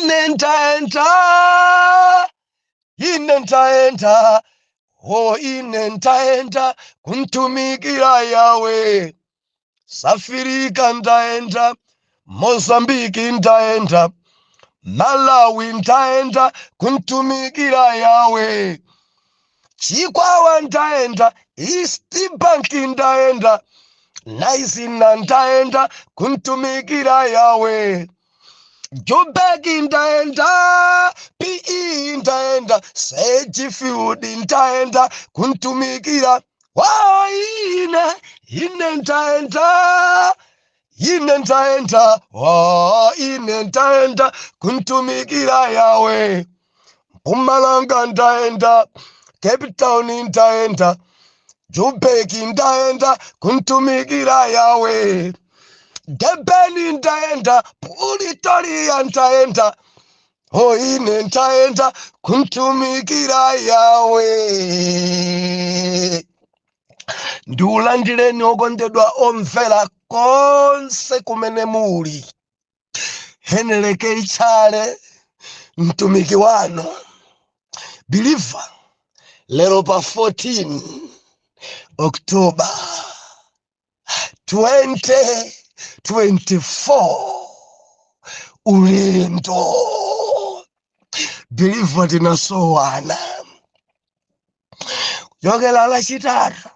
Ine ntaenda, ine ntaenda, o ine ntaenda kuntumikira Yawe. Safirika ndaenda, Mozambiki ndaenda, Malawi ndaenda kuntumikira Yawe. Chikwawa ndaenda, East Bank ndaenda, Naizina ndaenda kuntumikira Yawe. Joburg ndaenda, PE ndaenda, Sedgefield ndaenda kuntumikira. Wa ine, ine ndaenda, ine ndaenda, wa ine ndaenda kuntumikira Yawe. Mpumalanga ndaenda, Cape Town ndaenda, Joburg ndaenda kuntumikira Yawe. Durban ndaenda, Pretoria ndaenda, o ine ndaenda kuntumikira Yawe. Ndiulandireni okondedwa omvera konse kumene muli. Heneleke Ichale, mtumiki wanu believer, lero pa 14 October 2024, ulendo believer tinasowana kuchokera Lachitatu,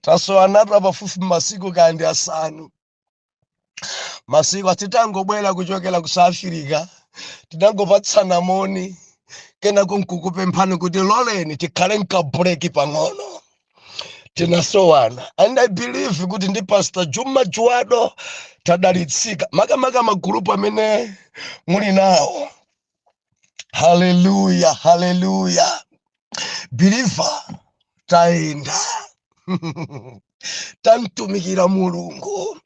tasowanatu pafupi masiku kandi 5, masiku atitangobwera kuchokera ku South Africa. Tinangopatsana moni, kenako nkukupemphani kuti loleni tikhale nka break pang'ono. Tinasowana and I believe kuti ndi Pastor Juma Juado tadalitsika, makamaka magulupu amene muli nawo. Haleluya, haleluya! Believer, tayenda, tamtumikira Mulungu,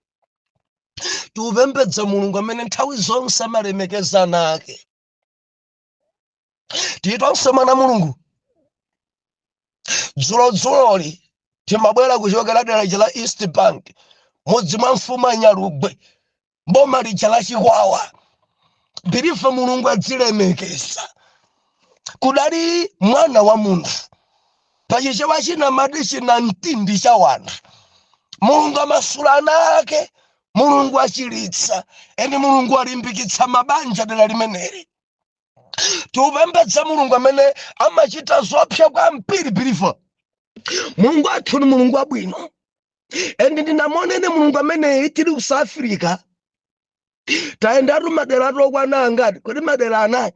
tiupembedza Mulungu amene nthawi zonse amalemekeza ana ake. Titonse mwana Mulungu. Dzulodzuloli timabwera kuchokera dera lija la East Bank, mudzi mwa mfumu Anyalugwe, boma lija la Chikwawa. Believer, Mulungu adzilemekeza. Kudali mwana wa munthu, pachichewa china mati china mtindi cha wanthu. Mulungu amasula ana ake, Mulungu achiritsa, eni Mulungu alimbikitsa mabanja dera limeneli. Tiupembedza Mulungu amene amachita zopsa kwambiri. Believer, Mulungu athu ni Mulungu wabwino, and ndinamonene Mulungu ameneyi tili ku South Africa. Tayendatu madera atokwana angati kodi? Madera 4.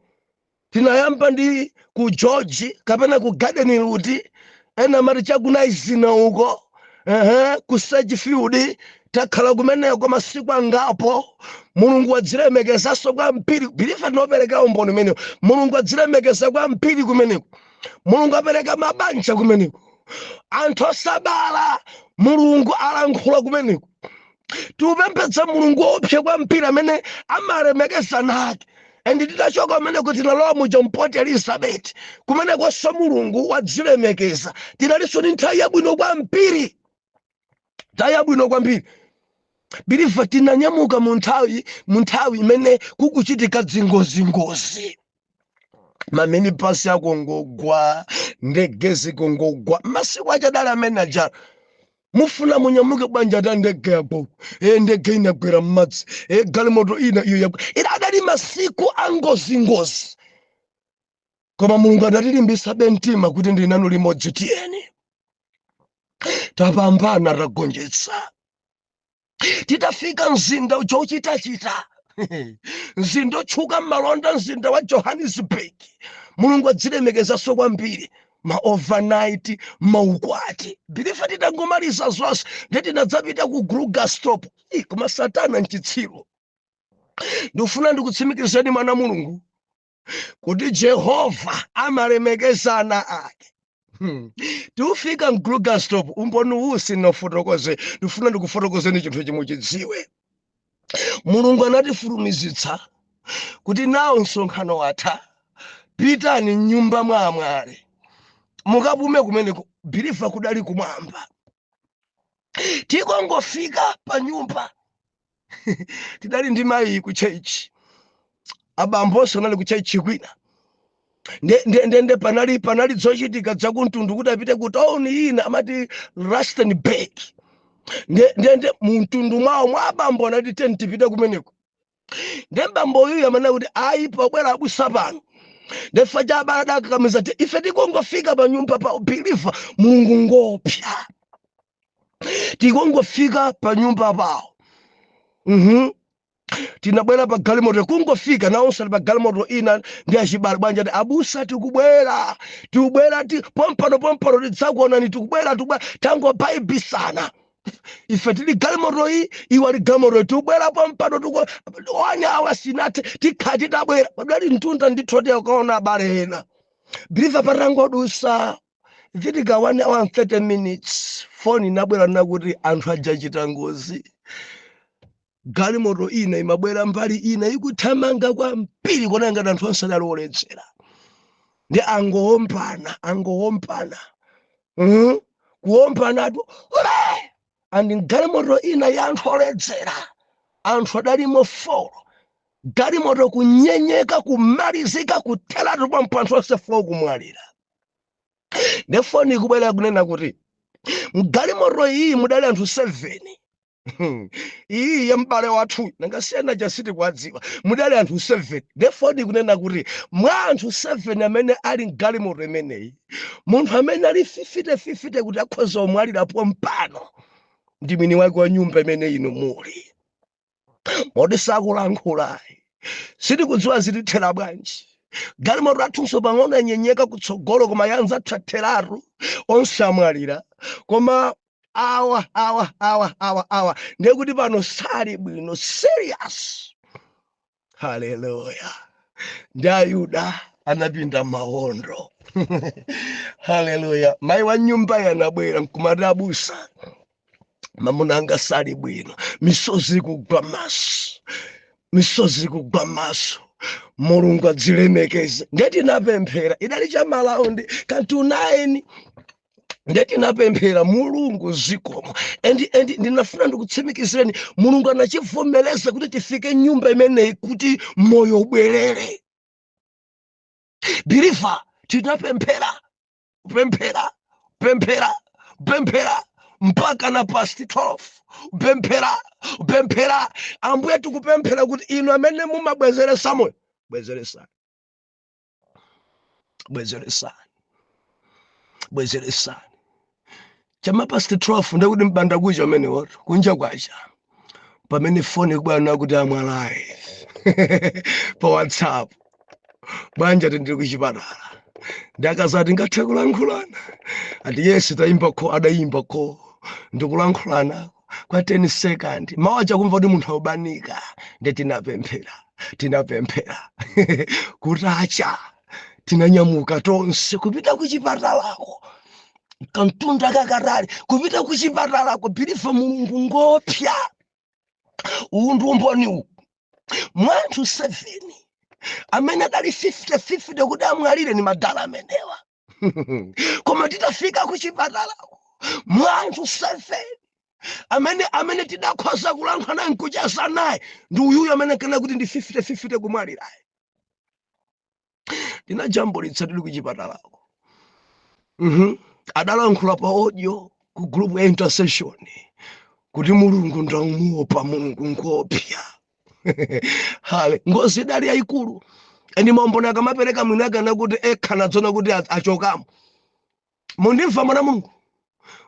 Tinayamba ndi ku George kapena ku Garden Route, ena amati chakunaizina uko, ehe, ku Sedgefield. Takhala kumeneko masiku angapo. Mulungu wadzilemekezanso kwambiri. Believer, tinopereka umboni umenewo. Mulungu adzilemekeza kwambiri kumeneko. Mulungu apereka mabanja kumeneko, anthu osabala Mulungu alankhula kumeneko. Tiupembedza Mulungu wopsa kwambiri amene amalemekeza nake. And titachoka kumeneko tinalowa muja Port Elizabeth. Kumenekonso Mulungu wadzilemekeza. Tinalinso ndi nthawi yabwino kwambiri, nthawi yabwino kwambiri. Believer, tinanyamuka mu nthawi imene kukuchitika dzingozingozi, maminibasi akungogwa, ndege zikungogwa. Masiku achadala amene aja mufuna munyamuke bwanja ta ndege yagwa, e ndege inagwera mmadzi, e galimoto ina iyo yagwa. Ila adali masiku angozingozi, koma Mulungu adatilimbitsabe mtima kuti ndili nanu limodzi, tiyeni. Tapambana, tagonjetsa. Titafika mzinda uja uchitachita, mzinda otchuka mmalonda, mzinda wa Johannesburg, Mulungu adzilemekezanso kwambiri, ma overnight, maukwati. Believer, titangomaliza zonse ndi tinadzapita ku Krugersdorp. Koma Satana nchitsiru. Ndikufuna ndikutsimikizeni, mwana Mulungu, kuti Jehova amalemekeza ana ake. Tiufika mKrugersdorp, umboni uwu sinafotokoze, ndifuna ndikufotokozeni chinthu chimwe chidziwe. Mulungu anatifulumizitsa kuti nawo msonkhano watha, pitani mnyumba mwa amwale mukapume kumeneko. Believer, kudali kumwamba. Tikongofika pa nyumba, tidali ndi mayi ku church. Abambo onse anali kutchalitchi kwina. Nde panali zochitika zakumtundu kuti apite ku tawuni ina amati Rustenburg. Nde mumtundu mwawo mwa abambo anati, "Teni tipite kumeneko." Nde mbambo uyuyu amanena kuti, "Ayi, pabwera abusa pano." Ndefa cha abale adakakamiza ti ife tikungofika pa nyumba pa, believer, Mulungu ngopya, tikungofika pa nyumba pawo, tinabwera pa galimoto, kungofika nawonso ali pa galimoto ina ndi achibale. "Bwanja?" Ti, "Abusa, tikubwera, tikubwera, ti pompano pompano tidzakuonani, tikubwera, tikubwera, tangobayibisana. Ife tili galimoto iyi, iwo ali galimoto iyi, tikubwera pompano, tiku 1 hour sinathe, tikhala titabwera." Padali mtunda ndithu tiyakaona abale ena. Believer, patangodusa vitika 1 hour and 30 minutes, foni inabwera nakuti anthu ajachita ngozi. Galimoto ina imabwera mbali ina ikuthamanga kwambiri, kuona ngati anthu onse adali oledzera, ndi angowombana, angowombana, Kuwombana ule and galimoto ina ya anthu oledzera, anthu adalimo 4, galimoto kunyenyeka, kumalizika, kutheratu pampo, anthu onse 4 kumwalira. Ndi foni ikubwera kunena kuti mgalimoto iyi mudali anthu 7, iyi ya m'bale wathu nangasiyana chasiti kuwadziwa, mudali anthu 7. Ndefoni kunena kuti mwa anthu 7 amene ali mgalimoto imeneyi, munthu amene ali 50-50 kuti akhoza omwalirapo mpano ndi mwini wake wa nyumba imene inu muli, moti sakulankhulayi, sitikudziwa zitithera bwanji. Galimoto athunso pang'ono yanyenyeka kutsogolo, koma yanzathu atheratu, onse amwalira, koma awa awa awa awa awa ndiye kuti pano sali bwino, serious. Haleluya! Ndi Ayuda anapinda mawondo. Haleluya! Mayi wa nyumba yanabwera nkumati, "Abusa, mamuna anga sali bwino." Misozi ikugwa maso, misozi ikugwa maso. Mulungu adzilemekeze. Ndiye tinapemphera, idali cha ma around kantu 9. Ndiye tinapemphera, "Mulungu, zikomo." And ndinafuna ndikutsimikizireni, Mulungu anachivomereza kuti tifike nyumba imeneyi kuti moyo ubwerere. Believer, tinapemphera, kupemphera, kupemphera, kupemphera mpaka na past 12, kupemphera, kupemphera. "Ambuye, tikupemphera kuti inu amene mumabwezeresa moyo, bwezeresani, bwezeresani, bwezeresani." Chama past 12, ndekuti mpanda kucha umene woto kunja kwacha, pamene foni ikubwera kuti amwalayi pa WhatsApp. "Banja?" "Tindiri kuchipatala." Ndakazati, "Ngathe kulankhulana?" Ati, "Yes." Tayimba ko, adayimba ko, ndikulankhulana kwa 10 second, mawu aja kumva kuti munthu aubanika. Ndi tinapemphera, tinapemphera, kutacha tinanyamuka tonse kupita kuchipatalako, kantunda kakatali kupita kuchipatalako. Believer, Mulungu ngopya. Uwu ndi umboni uwu. Mwanthu 7 amene adali 50-50 kuti amwalire ni madala amenewa, koma titafika kuchipatalako, mwanthu 7 amene tidakhoza kulankhula naye nkucheza naye ndi uyuyu amene kana kuti ndi 50-50 kumwalirayi. Tinajambulitsa tili kuchipatalako. Adalankhula pa audio ku group ya intercession kuti, "Mulungu ndamuopa, Mulungu ngopya." Hale, ngozi idali yayikulu, and maumboni akamapereka mwini akana kuti ekha nadzona kuti achokamo. Mundimva, mwana Mulungu?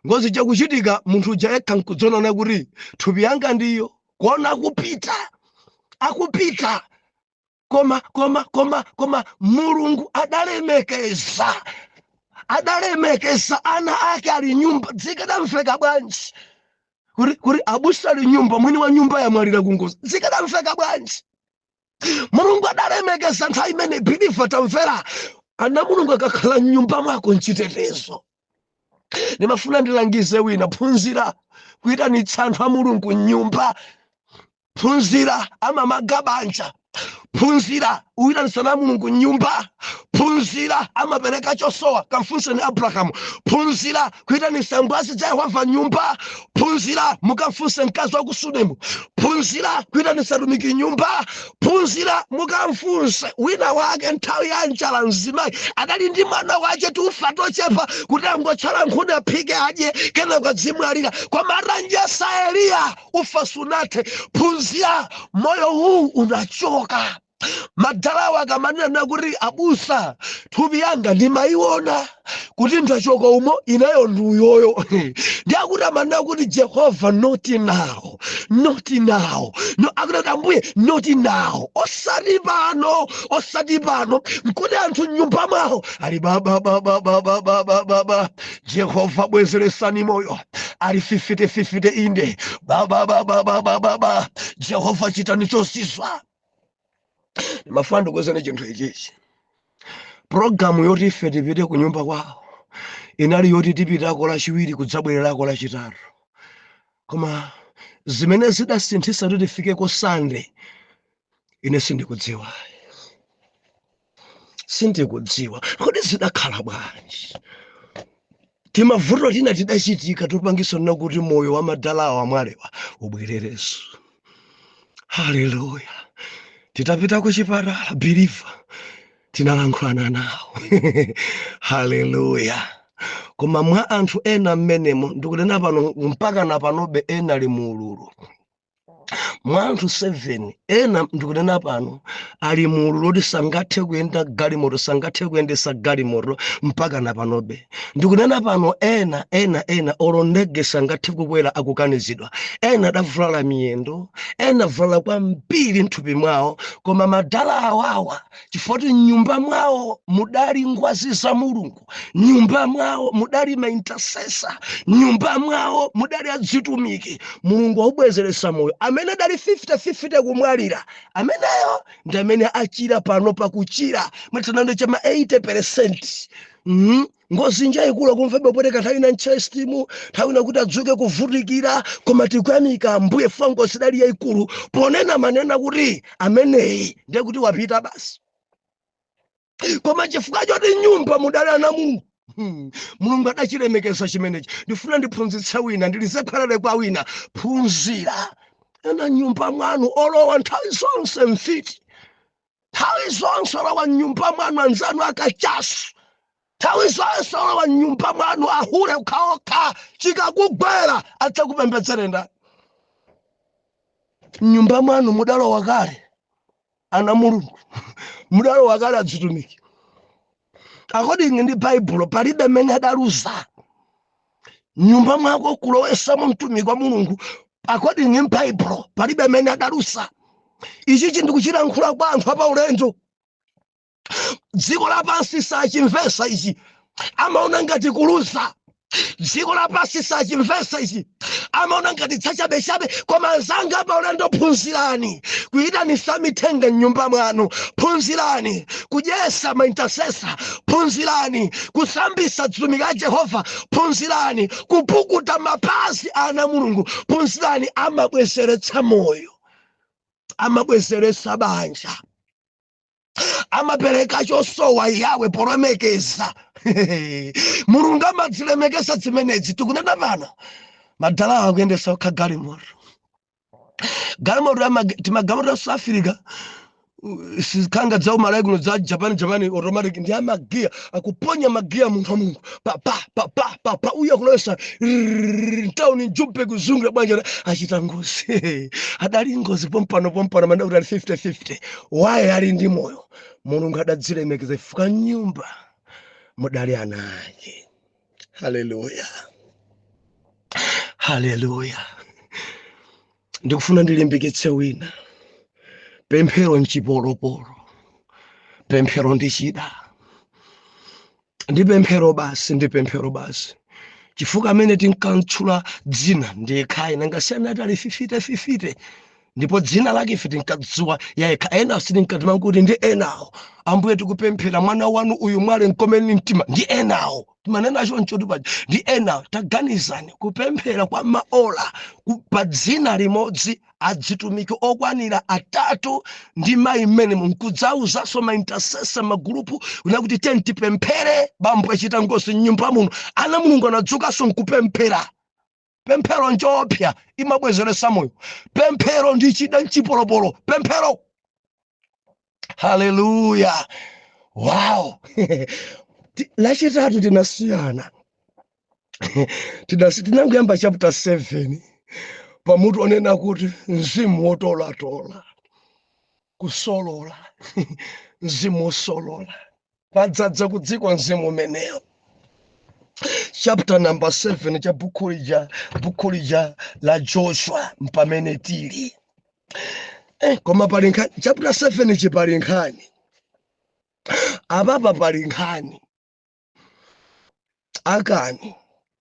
Ngozi chakuchitika, munthu uja ekha nkudzonana kuti thupi yanga ndiyo kuona akupita, akupita, koma Mulungu adalemekeza, adalemekeza ana ake ali nyumba. Zikadamveka bwanji kuti abusa ali nyumba, mwini wa nyumba yamwalira kungozi? Zikadamveka bwanji? Mulungu adalemekeza nthawi imene. Believer, tamvera, ana Mulungu akakhala mnyumba mwako mchitetezo. Ndimafuna ndilangize wina: phunzira kuyitanitsa anthu a Mulungu mnyumba. Phunzira amamaga banja, phunzira uyitanitsa ana Mulungu mnyumba. Phunzira, amapereka chosowa. Kamfunseni Abrahamu. Phunzira kuyitanisa ngwazi za Yehova nyumba. Phunzira, mukamfunse mkazi wa ku Sunemu. Phunzira kuyitanisa tumiki nyumba. Phunzira, mukamfunse wina wake nthawi ya njala. Mzimayi adali ndi mwana wache, tufa tochepa kuti angotchala nkhuni aphike adye, kenako adzimwalira, koma atanjesa Eliya, ufa sunathe. Phunzira, moyo uwu unachoka. Madalawo akamanena kuti, "Abusa, thupi yanga ndimayiona kuti ndachoka umo, ineyo nduyoyo," ndiakuti amanena kuti, "Jehova, not now, not now, no." Akuti, "Ambuye, not now, osati pano, osati pano." Nkuti anthu mnyumba mwawo ali babababababababa, "Jehova, bwezeresani moyo." Ali 50-50. Inde, bababababababa, "Jehova, chitani chozizwa." Ndimafuna ndikuwuzeni chinthu ichichi. Pulogalamu yoti ife tipite ku nyumba kwawo inali yoti tipitako Lachiwiri, kudzabwererako Lachitatu, koma zimene zidasinthisa kuti tifikeko Sande, ine sindikudziwa, sindikudziwa kodi zidakhala bwanji. Timavuto tina tidachitika topangisa kuti moyo wa madalawa amwalewa ubwererenso. Haleluya! Titapita ku chipatala, believer, tinalankhulana nawo. Haleluya! Koma mwa anthu ena mmenemo, ndikunena pano, mpaka na panobe ena ali muululu. Mwa anthu 7 ena, ndikunena pano, ali muululu oti sangathe kuyenda galimoto, sangathe kuyendesa galimoto mpaka na panobe. Ndikunena pano, ena ena ena olo ndege sangathe kukwera, akukanizidwa. Ena adavulala miyendo, ena avulala kwambiri mthupi mwawo. Koma madala awawa, chifukwa kuti nyumba mwawo mudali ngwazi za Mulungu, nyumba mwawo mudali ma intercessor, nyumba mwawo mudali adzitumiki, Mulungu waubwezeresa moyo. Amene adali 50-50 kumwalira, ameneyo ndi amene achira pano. Pakuchira mwatsanando chama 80%. Ngozi njayikulu, kumva bopoteka nthawi ina m'chest mu, nthawi ina kuti adzuke kuvutikira, koma tikuyamika Mbuye. Fa ngozi idali yayikulu, ponena manena kuti ameneyi ndiye kuti wapita basi, koma chifukwa choti nyumba mudali ana Mulungu, Mulungu adachilemekeza chimenechi. Ndifuna ndiphunzitse wina, ndilizekhalale kwa wina. Phunzira, ena nyumba mwanu olowa nthawi zonse mfiti, nthawi zonse olowa mnyumba mwanu anzanu akachasu, nthawi zonse olowa mnyumba mwanu ahule okhaokha. Chikakugwera adzakupembedzere ndani? Mnyumba mwanu mudalowa kale ana Mulungu, mudalowa kale adzitumiki. According ndi Baibulo, palibe mmene adaluza nyumba mwako kulowesamo mtumiki wa Mulungu. According ndi Baibulo, palibe mmene adaluza. Ichichi ndikuchilankhula kwa anthu apaulendo. Dziko lapansi sachimvesa ichi, amaona ngati kuluza. Dziko lapansi sachimvesa ichi, amaona ngati tsachabechabe. Koma anzanga paulendo, phunzirani kuyitanisa mithenga mnyumba mwanu, phunzirani kudyesa ma intercessor, phunzirani kusambisa atumiki a Jehova, phunzirani kupukuta mapazi ana Mulungu. Phunzirani, amabwezeretsa moyo, amabwezeretsa banja, amapereka chosowa. Yawe polemekeza Mulungu amadzilemekeza zimenezi. Tikunena pano, madalawa akuyendesa okha galimoto, galimoto timagalimoto a South Africa, sikhanga dza umalayi kuno dza Japan, Japan automatic, ndi amagiya, akuponya magiya. Munthu wa Mulungu, pa pa pa pa pa pa, uyu akulowesa mtawuni mjumbe kuzungulira bwanja. Achita ngozi, adali ngozi pompano pompano, manda kuti ali 50-50. Waye ali ndi moyo. Mulungu adadzilemekeza chifukwa nyumba mudali ana ake. Haleluya, haleluya! Ndikufuna ndilimbikitse wina. Pemphero mchipolopolo, pemphero ndi chida, ndi pemphero basi, ndi pemphero basi, chifukwa amene tinkantchula dzina ndiye khayi nangasiyana ati ali 50-50. Ndipo dzina lake ife tinkadziwa yekha, ena sitinkatima kuti ndi enawo. Ambuye, tikupemphera mwana wanu uyu Mwale, mkomeni mtima, ndi enawo. Timanena choncho paja, ndi enawo. Taganizani, kupemphera kwa maola pa dzina limodzi, adzitumiki okwanira atatu ndi mayi mmene nkudzawuzanso ma intercessor, magulupu unakuti teni tipemphere, bambo achita ngozi mnyumba muno. Ana Mulungu anadzukanso nkupemphera. Pemphero nchoopsa, imabwezeresa moyo. Pemphero ndi chida mchipolopolo, pemphero. Haleluya! Wow! Lachitatu tinasiyana, tinangoyamba chapter 7 pamutu onena kuti mzimu wotolatola, kusolola, mzimu wosolola kwadzadza kudziko, mzimu umenewo. Chapter number 7 cha buku lija la Joshua mpamene tili. Koma pali nkhani. Chapter 7 chipali nkhani apapa, pali nkhani. Akani,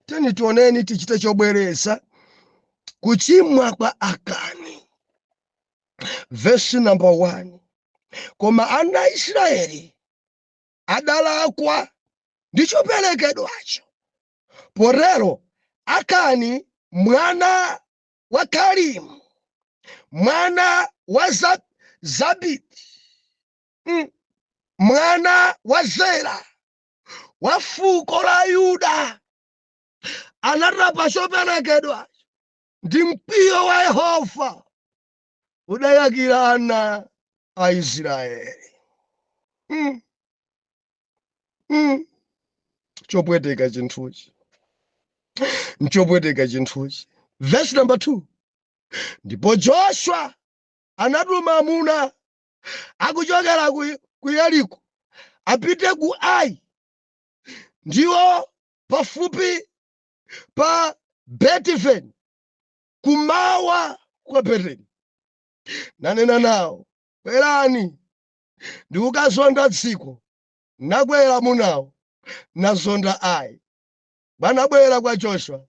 teni tioneni, tichite chobwereza kuchimwa kwa Akani. Verse number 1: Koma ana a Israeli adalakwa ndi choperekedwacho, potero Akani mwana wa Karimu, mwana wa Zabidi, mwana wa Zera, wa fuko la Yuda, anatapa choperekedwacho, ndi mkwiyo wa Yehova udayakira ana a Israeli. Chopweteka chinthuchi, nchopweteka chinthuchi. Verse number 2: Ndipo Joshua anatuma amuna akuchokera ku Yeriko apite ku Ai, ndiwo pafupi pa Betiveni, kumawa kwa Beteli, nanena nawo: "Bwerani ndikukazonda dziko." Nakwera amunawo, nazonda Ai. Banabwera kwa Joshua,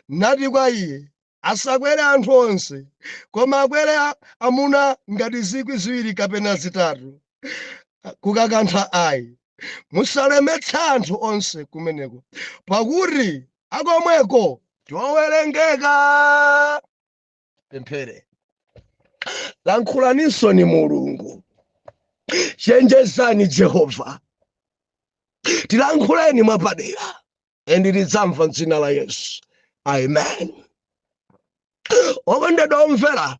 nati kwa iye: "Asakwere anthu onse, koma akwere amuna ngati 2,000 kapena 3,000 kukakantha Ai. Musalemetsa anthu onse kumeneko, pakuti akomweko tiowerengeka." Pemphere, lankhulaninso ni Mulungu, chenjezani Jehova, tilankhuleni mwapadera, and tidzamva m'dzina la Yesu, amen. Okondedwa omvera,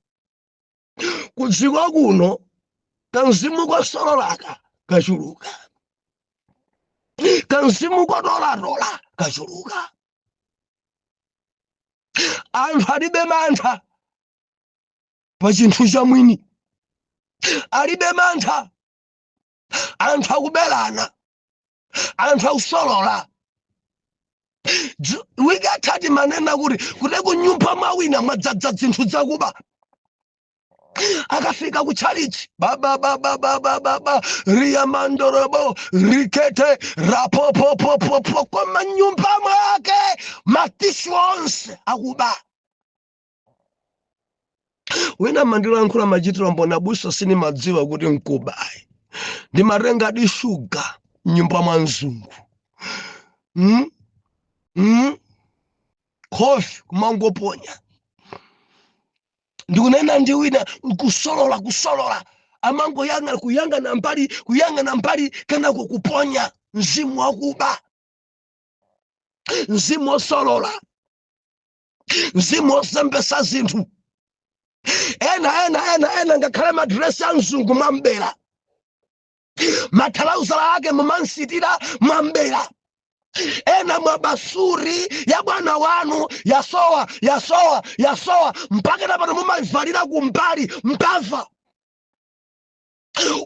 kudziko kuno kamzimu kosololaka kachuluka, kamzimu kotolatola kachuluka. Anthu alibe mantha pa chinthu cha mwini, alibe mantha. Anthu akubelana, anthu akusolola. Wiki atati manena kuti kunyumba mwawina mwadzadza zinthu zakuba. Akafika ku chalichi, baba baba baba baba riyamandorobo rikete rapopopopopo, koma nyumba mwake ma tissue onse akuba. Wina mandilankhula machitiro mbona busa, sinimadziwa kuti nkubayi, ndimatenga di shuga mnyumba mwa mzungu, Khofi kumangoponya. Ndikunena ndi wina, kusolola, kusolola, amangoyang'ana, kuyang'ana mbali, kuyang'ana mbali, kenako kuponya. Mzimu wakuba, mzimu wosolola, mzimu wosembesa zinthu. Ena ena ena ena ngakhale madiresi a mzungu mwambera, mathalauzala ake mumansitira mwambera. Ena mwabasuri ya bwana wanu, yasowa, yasowa, yasowa, mpaka napano mumayivalira kumbali. Mbava,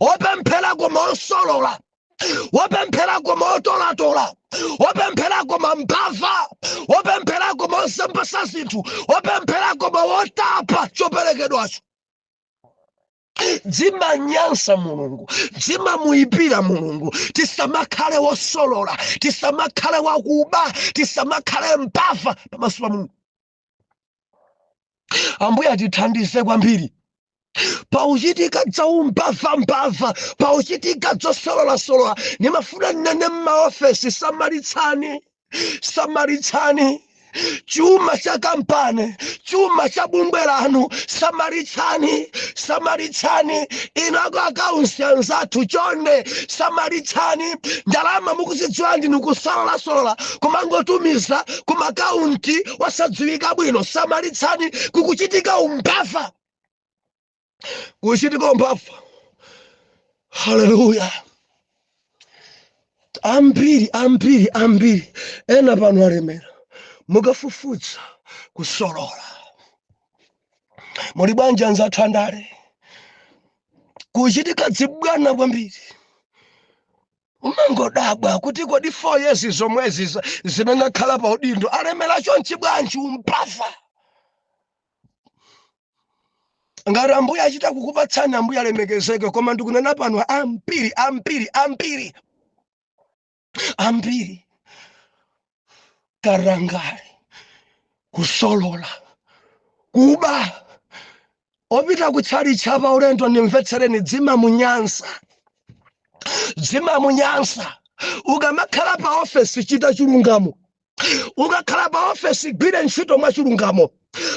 wopemphera koma osolola, wopemphera koma otolatola, wopemphera koma mbava, wopemphera koma osembesa zinthu, wopemphera koma wotapa choperekedwacho. Dzimanyansa Mulungu, dzimamuyipira Mulungu. Tisamakhale wosolola, tisamakhale wakuba, tisamakhale mbava pamaso pa Mulungu. Ambuye atithandize kwambiri. Pauchitika dzaumbavambava, pauchitika dzosololasola. Nimafuna nnene m'maofesi, samalitsani, samalitsani chuma cha kampani, chuma cha bungwe lanu. Samalitsani, samalitsani. Inu aku accounts anzathu, chonde samalitsani ndalama. Mukuzidziwa ndinu kusololasola, kumangotumiza kumakaunti wasadziwika bwino. Samalitsani, kukuchitika umbava, kuchitika umbava. Haleluya! Ambiri, ambiri, ambiri ena pano alemera, mukafufutsa, kusolola. Muli bwanji anzathu andale? Kuchitika dzibwana kwambiri. Umangodabwa kuti kodi 4 years zomwezi zimene akhala pa udindo alemera chonchi bwanji? Umbava. Ngati Ambuye achita kukupatsani, Ambuye alemekezeke. Koma ndikunena pano, ambiri, ambiri, ambiri, ambiri, katangale, kusolola, kuba. Opita kutchalitchi pa ulendo, ndimvetsereni, dzimamunyansa, dzimamunyansa. Ukamakhala pa ofesi, chita chilungamo. Ukakhala pa ofesi, gwire ntchito mwa chilungamo,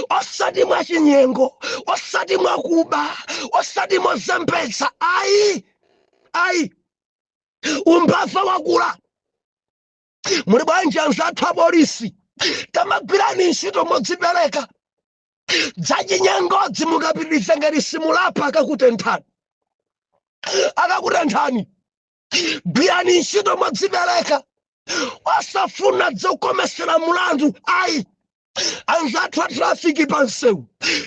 osati mwa chinyengo, osati mwakuba, osati mozembetsa. Ayi, ayi, umbava wakula. Muli bwanji anzathu apolisi? Tamagwirani ntchito modzipereka. Dzachinyengodzi mukapitiriza, ngati simulapa, akakutenthani, akakutenthani. Gwirani ntchito modzipereka, osafuna dzokomesera mulandu, ayi. Anzathu a traffic pa msewu,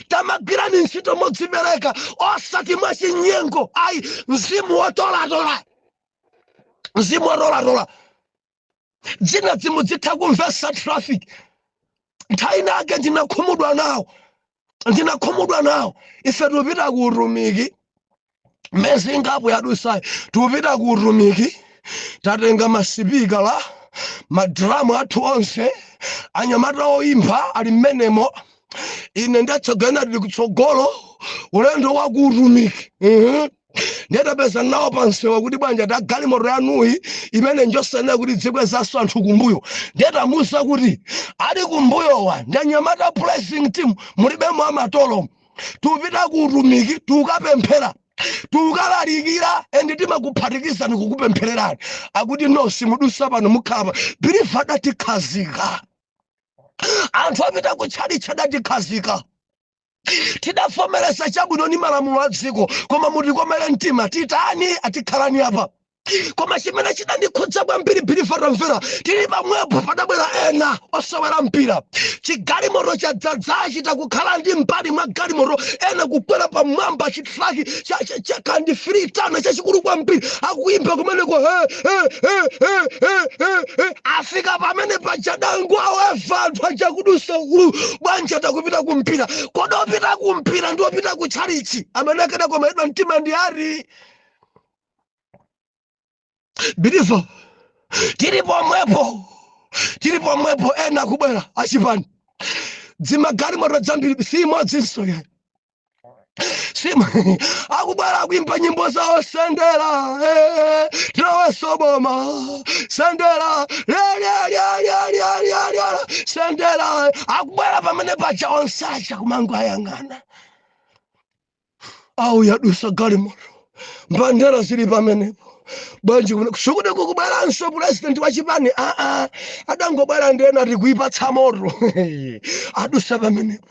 tamagwirani ntchito modzipereka, osati mwachinyengo, ayi. Mzimu wotolatola, mzimu wotolatola, dzina dzimudzitha kumvesa traffic. Nthawi inake ndinakhumudwa nawo, ndinakhumudwa nawo. Ife tikupita ku utumiki, mezi ingapo yadusayi, tikupita ku utumiki, tatenga masipika la madramu athu onse, anyamata oimba ali mmenemo, ine ndatsogana, tili kutsogolo, ulendo wa ku utumiki. Ndetapeza nawo pansewa kuti bwanja ta galimoto yanuyi imene njosenera kuti dzikwezanso anthu kumbuyo. Ndetamusa kuti ali kumbuyowa ndi anyamata praising team, mulibemo amatolo. Tupita ku utumiki, tukapemphera, tukalalikira, and timakuphatikizani kukupemphererani. Akuti no, simudusa pano, mukhala. Believer, adatikhazika. Anthu apita kutchalitchi adatikhazika. Tidavomereza, chabwino, ni malamulo a dziko, koma mutikomere mtima. Titani? Atikhalani apa. Koma chimene chidandikhudza kwambiri, believer, tamvera, tili pamwepo padabwera ena osewera mpira, chigalimoto chadzadzachi, takukhala ndi mbali mwa galimoto, ena kukwera pamwamba, chitruck kandi 3 tonne chachikulu kwambiri, akuimba kumeneko, he he he he he he he. Afika pamene pachadangu aweva anthu achakudusa u bwanja, takupita kumpira. Kodi opita kumpira ndi opita kutchalichi, amene akadakomeredwa mtima ndi ari? Believer, tili pomwepo, tili pomwepo, ena kubwera achipani, dzimagalimoto dzambiri, si imodzinso yani, sima akubwera akuimba nyimbo zawo, sendera, tiloweso boma, sendera, lelelelelelelele, sendera. Akubwera pamene paja, onse acha kumango ayang'ana au yadusa galimoto, mbandera zili pamenepo. Bwanji sikuti kukubweranso president wa chipani? Aa, adangobwera ndena tikuipatsa moto. Adusa pamenepo,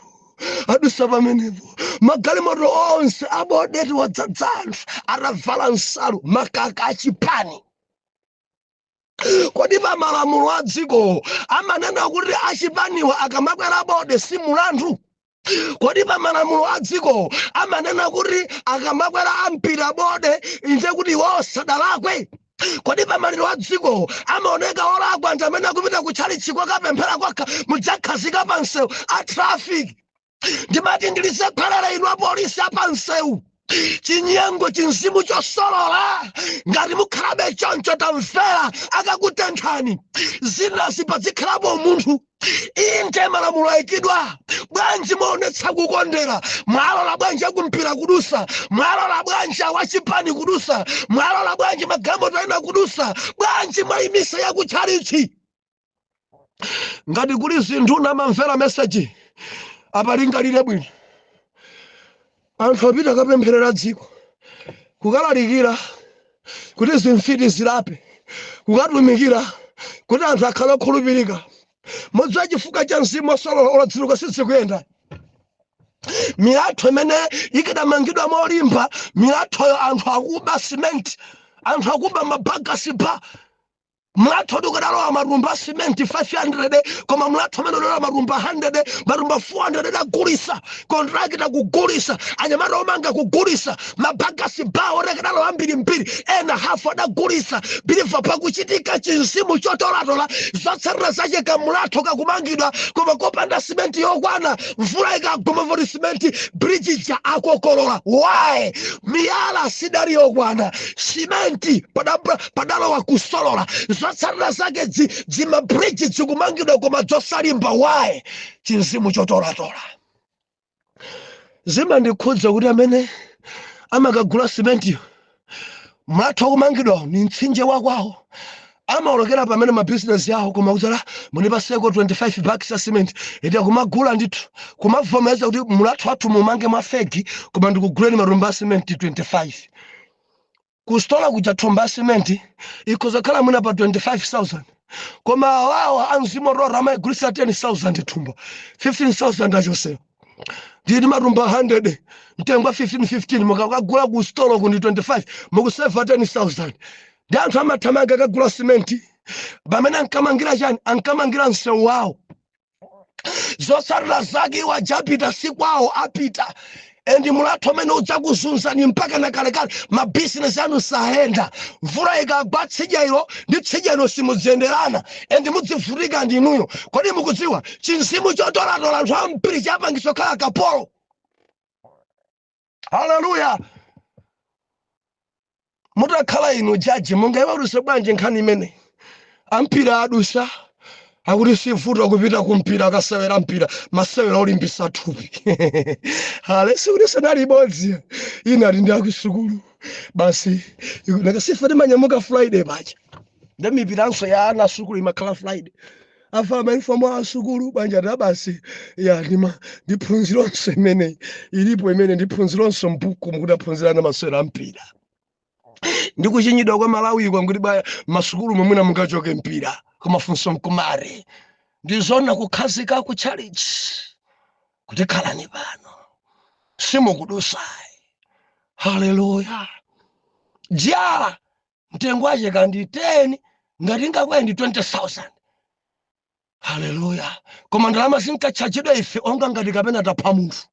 adusa pamenepo, magalimoto onse abodeti wadzadza anthu atavala nsalu, makaka achipani. Kodi pa malamulo a dziko amanena kuti achipaniwa akamakwera bode si mulandu? Kodi pa malamulo a dziko amanena kuti akamakwera ampira bode nje kuti iwo sadalakwe? Kodi pa maliro a dziko amaoneka olakwa anthu amene akupita kutchalitchi kwakapemphera kwakha? Mudzakhazika pa msewu a traffic. Ndimati ndilisekhwerere inu apolisi apansewu. Chinyengo, chinzimu chosolola. Ngati mukhalabe choncho, tamvera, akakutenthani. Zinazi pazikhalapo munthu. Inde, malamulo ayikidwa. Bwanji maonetsa kukondera? Mwalola bwanji akumpira kudusa? Mwalola bwanji awachipani kudusa? Mwalola bwanji magalimoto ena kudusa? Bwanji mwayimisa yakutchalichi? Ngati kuli zinthu namamvera message apalingalire bwino. Anthu apita kapempherera dziko, kukalalikira kuti zimfiti zilape, kukatumikira kuti anthu akhale okhulupirika. Mudziwa chifukwa cha mzimu osolola, oladziluka sizikuyenda. Milatho imene ikadamangidwa molimba, milathoyo anthu akuba simenti, anthu akuba mabagasi pa mlatho. Ukadalowa matumba a simenti 500, koma mlatho amene udalowa matumba 100, matumba 400 adagulisa. Contractor kugulisa, anyamata omanga kugulisa, mabagasi bawo odakadalowa ambirimbiri, ena hafu adagulisa. Believer, pakuchitika chinzimu chotolatola. Zotsatira zache, kamlatho kakumangidwa koma kopanda simenti yokwana. Mvula ikagoma voti simenti bridge ja akokolola. Why? Miyala sidali yokwana, simenti padalowa kusolola. Zotsatira zake dzimabridge zikumangidwa koma zosalimba. Why? Chinzimu chotolatola. Zimandikhudza kuti amene amakagula simentiyo, mlatho kumangidwa ni mtsinje wakwawo, amaolokera pamene mabizinesi yawo, koma kudzala munipaseko 25 bags ya cement iti kumagula ndithu, kumavomereza kuti mulatho wathu mumange mwa fake, koma ndikuguleni matumba a cement 25. Kustola kuja thumba ya cement ikhoza mwina pa 25,000, koma awawa amzimu otora amayigulisa 10,000 thumba, 15,000 achosewa. Nditi matumba 100, mtengo wa 15 15, mukakagula ku stolo kundi 25, mukuseva 10,000. Ndi anthu amathamanga akagula simenti pamene ankamangira chani? Ankamangira msewu wawo. Zotsatira zake, iwo ajapita sikwawo, apita and mulatho amene udzakuzunzani mpaka na kalekale. Mabizinesi anu sayenda. Mvula ikagwa, tsidya ilo ndi tsidya ilo simudziyenderana and mudzivutika ndinuyo. Kodi mukudziwa chinzimu chotolatola anthu ambiri chapangisa kukhala kapolo? Haleluya! Mutakhala inu jaji, mungaiweruse bwanji nkhani imene ampira adusa? Akuti sivuta kupita kumpira, akasewera mpira, masewera olimbisa thupi. Hale, sikuti sanali ibodzi, ina ali ndi akusukulu basi. Nakasifa timanyamuka Friday paja, ndi mipiranso ya ana asukulu imakhala Friday, afa mauniform a asukulu banja ta basi ya ndima ndiphunzironso imene ilipo, imene ndiphunzironso mbuku mukuti aphunzirana masewera ampira ndi kuchinyidwa kwa Malawi kwa nkuti baya masukulu momwena mungachoke mpira. Koma funso nkumare, ndizona kukhazika ku challenge kuti khalani pano, simukudusayi. Haleluya! Jala mtengo wache kandi 10, ngati ngakweye ndi 20,000. Haleluya! Koma ndalama zinkatchajidwa ife onga ngati kapena tapha munthu.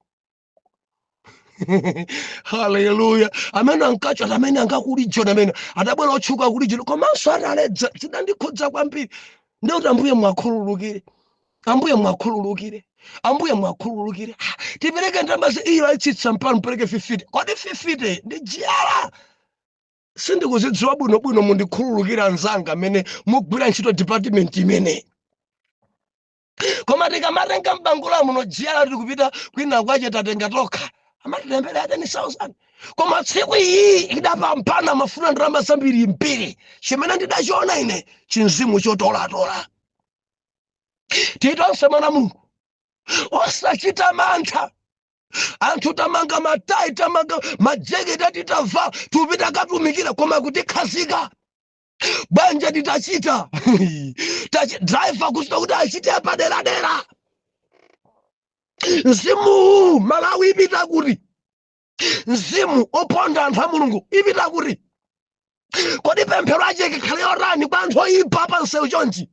Haleluya! Amene ankachota, amene angakulijoni, amene adabwera otchuka kulijoni, komanso ataledza, zidandikhudza kwambiri. Ndikuti, "Ambuye mwakhululukire, Ambuye mwakhululukire, Ambuye mwakhululukire." Ah, tipereke ndalama iyo ayitsitsa mpano, mpereke 50. Kodi 50 ndi jiyala? Sindikuzidziwa bwinobwino, mundikhululukire anzanga amene mugwira ntchito department imeneyi. Koma tikamatenga mbangula muno jiyala, tikupita kwina kwache, tatenga tokha, amatilembera 10,000. Koma tsiku iyi idapambana, mafuna ndalama zambiri mbiri. Chimene ndidachiona ine, chinzimu chotolatola. Titonse mwana Mulungu, osachita mantha. Anthu tamanga matayi, tamanga majeketi, atitavala, tupita katumikira, koma kutikhazika banja titachita driver kuchita kuti achite paderadera. Mzimu Malawi ipita kuti? Mzimu oponda anthu a Mulungu ipita kuti? Kodi pemphero ache ikhale yotani kwa anthu oyipa pa msewu chonchi,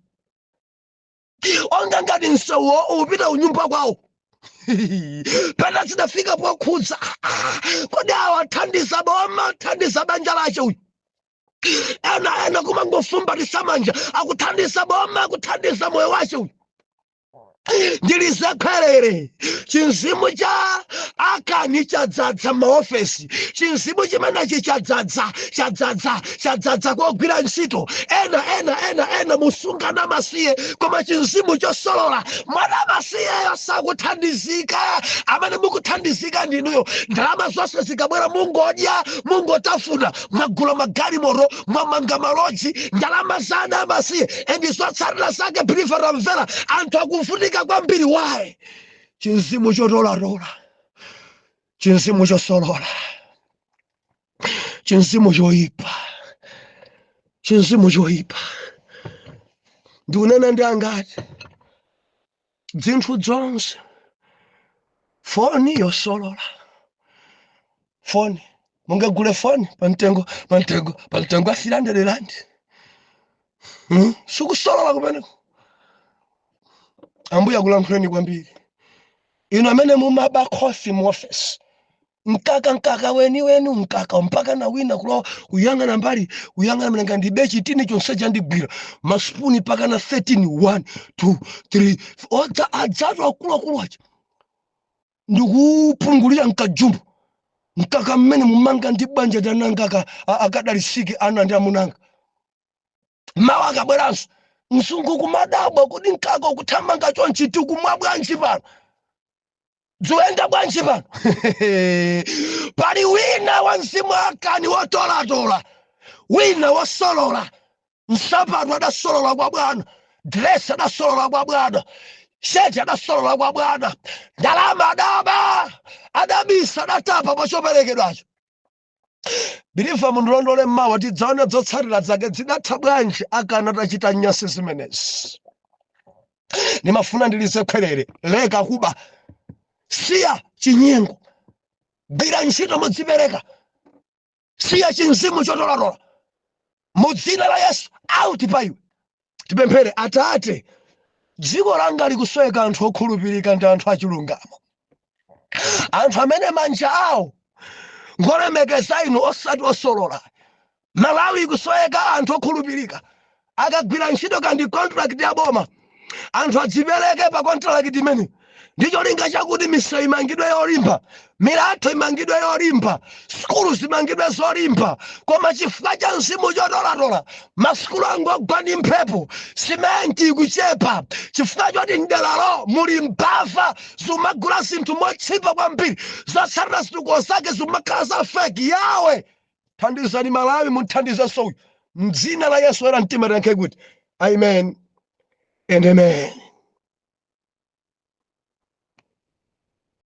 onga ngati msewuwo upita unyumba kwawo? Pena zidafika pokhudza. Kodi awa athandiza boma, athandiza banja lache uyu? Ena ena kumangofumbatisa manja, akuthandiza boma, akuthandiza moyo wache uyu? Ndilize khwerere. Chinzimu cha Akani chadzadza maofesi. Chinzimu chimenechi chadzadza, chadzadza, chadzadza kogwira ntchito. Ena ena ena ena musungana masiye, koma chinzimu chosolola mwana masiyeyo sakuthandizika. Amene mukuthandizika ndinuyo. Ndalama zonse zikabwera mungodya, mungotafuna, mwagula magalimoto, mwamanga maloji, ndalama za ana amasiye. And zotsatira zake, believer, tamvera, anthu akuvutika kwambiri. Why? Chinzimu chotolatola, chinzimu chosolola, chinzimu choyipa, chinzimu choyipa. Ndikunena ndi angati? Dzinthu zonse, foni yosolola, foni mungagule foni pamtengo wa 300 rand, Sikusolola kumeneko? Ambuye akulankhuleni kwambiri inu amene mumaba khofi mu office, mkaka, mkaka weni weni, mkaka mpaka na wina kulowa kuyang'ana mbali, kuyang'ana mlenga, ndibe chitini chonse chandigwira, masipuni mpaka na 13, 1 2 3, odza adzatu akuluakulu aja, ndikupungulira mkajumbo mkaka mmene mumanga ndi banja tananga akadalisike ana ndi amunanga. Mawu akabweranso msungu kumadabwa kuti mkaka ukuthamanga chonchi, tikumwa bwanji pano? Ziyenda bwanji pano? Pali wina wa mzimu Akani wotolatola, wina wosolola. Nsapato adasolola kwa bwana, dress adasolola kwa bwana, sheti adasolola kwa bwana, ndalama adaba, adabisa, adatapa pachoperekedwacho. Believer, mundilondole mmawa, tidzaona zotsatira zake zidatha bwanji Akana tachita nyasi zimenezi. Nimafuna ndilize khwerere: leka kuba, siya chinyengo, gwira ntchito modzipereka, siya chinzimu chotolatola. Mu dzina la Yesu, out pa iwe. Tipemphere. Atate, dziko langa likusweka anthu okhulupirika ndi anthu achilungamo, anthu amene manja awo ngolemekeza inu, osati osolola. Malawi ikusweka anthu okhulupirika. Akagwira ntchito kandi contract ya boma, anthu adzipereke pa contract imene ndi cholinga chakuti misewu imangidwe yolimba, milatho imangidwe yolimba, sukulu zimangidwe zolimba. Koma chifukwa cha mzimu chotolatola, masukulu angogwa ndi mphepo, simenti ikuchepa chifukwa choti mderalo muli mbava zimagula zinthu mochipa kwambiri. Zotsatira, zitukuko zake zimakhala za fake. Yawe, thandizani Malawi, muthandizenso uyu. Mdzina la Yesu era mtima tiyankhe kuti amen and amen.